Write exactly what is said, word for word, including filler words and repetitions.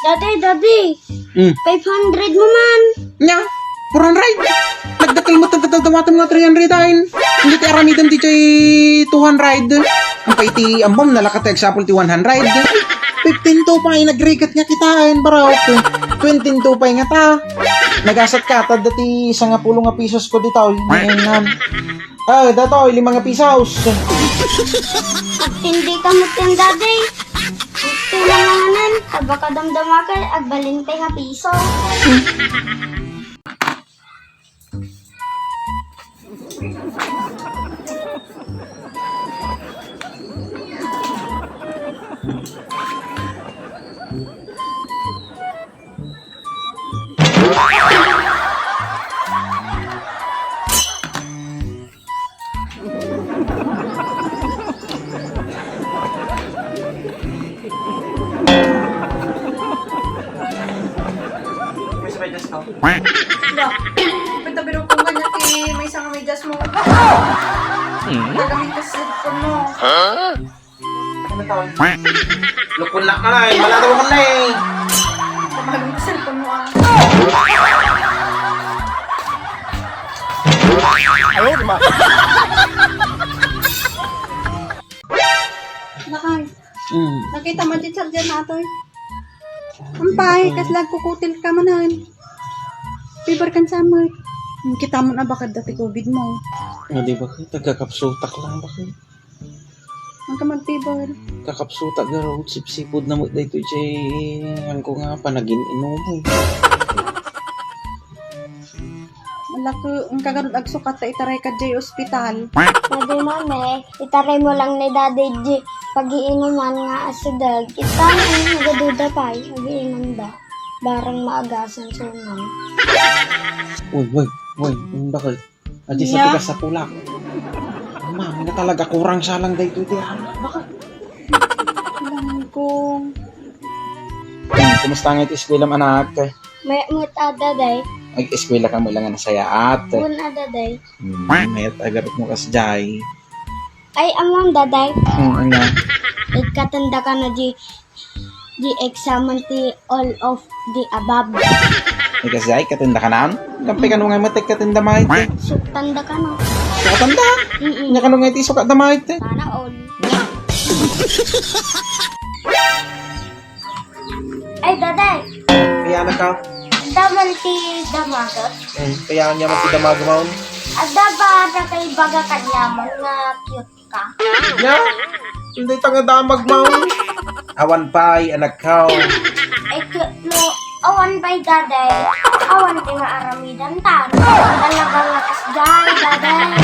Daddy, Daddy, Hmm. five hundred mo man. Nya, four hundred. Nagdakkel met ti dadawdawatem nga three hundred ayen. Indi ti aramidem ti jay two hundred. Ang pay ti ammom, nalaka ti agsapul ti one hundred. Fifteen two pay, nagrigat nga kitaen, bro. Twenty two pay nga ta. Nagasat ka, ta dati sangapulo nga pisos ko ditoy. Ngayon nga. Ah, datoy, lima nga pisos. Agtindi ka met ken, Daddy. Iti nanganan, aba kadamdama ka, agbalin pay nga piso. May sabay just ako. Ba? Pagtabiro ko nga niya ti maysa nga medyas mo. Hmm? Nagamit ka sa cellphone mo. Huh? Ano to? Lukon na ka na eh. Wala daw ka na eh. Pamahalong ka cellphone mo ah. Ayaw, di ma. Nakay. Mm. Nakita mo di charger na atoy. Ampay, kasla agkukutil ka manen. Fever kan sa met. Kita mo na bakit dati covid mo. Ah, di ba? Taga-kapsutak lang ba? Ang ka mag-fever. Kakapsutak garud, sipsipud na met daytoy jay, ang ko nga, panagin-inom eh. Wala ko, ang kagarud agsukat ta itaray ka jay ospital. Pwede, mami, itaray mo lang ni Daddy G. Pag-iinuman nga asideg. Kita mo ang nagaduda pay. Pag-iinum da. Barang maagasan suman. Uy, uy, uy, ang bakit? Adi sa Nya? Tigas sa pula. Mami na talaga, kurang siya lang daytoy ti anak. Baka Langkong. Hmm, kumusta nga iti eskwela, anak? May muta, Daday. Ay, eskwela ka mo lang nga nasayaat. Bun, a, Daday. Hmm, may agarot mo kas jay. Ay, amon, Daday. Hmm, anya? Ikatanda ka na di Di examen ti all of the above. Ay, kasi ay, katenda ka nan? Kampay kano nga matek katenda maite? Suktan da kano. Katenda? Mm-mm. Nya kano nga iti sukat da maite? Sana all. Ay, Daday. Kaya na ka? Daman ti damagat. Hmm, kaya niya man ti damagat, maun? Adda ba na kay baga kanyaman nga cute ka. Ya? Hindi ta nga damag, maun. Awan pay, anak ko. Ay, ke-, no, awan pay, Daday. Awan ti nga aramidan tan. Talaga nga kasjay, Daday.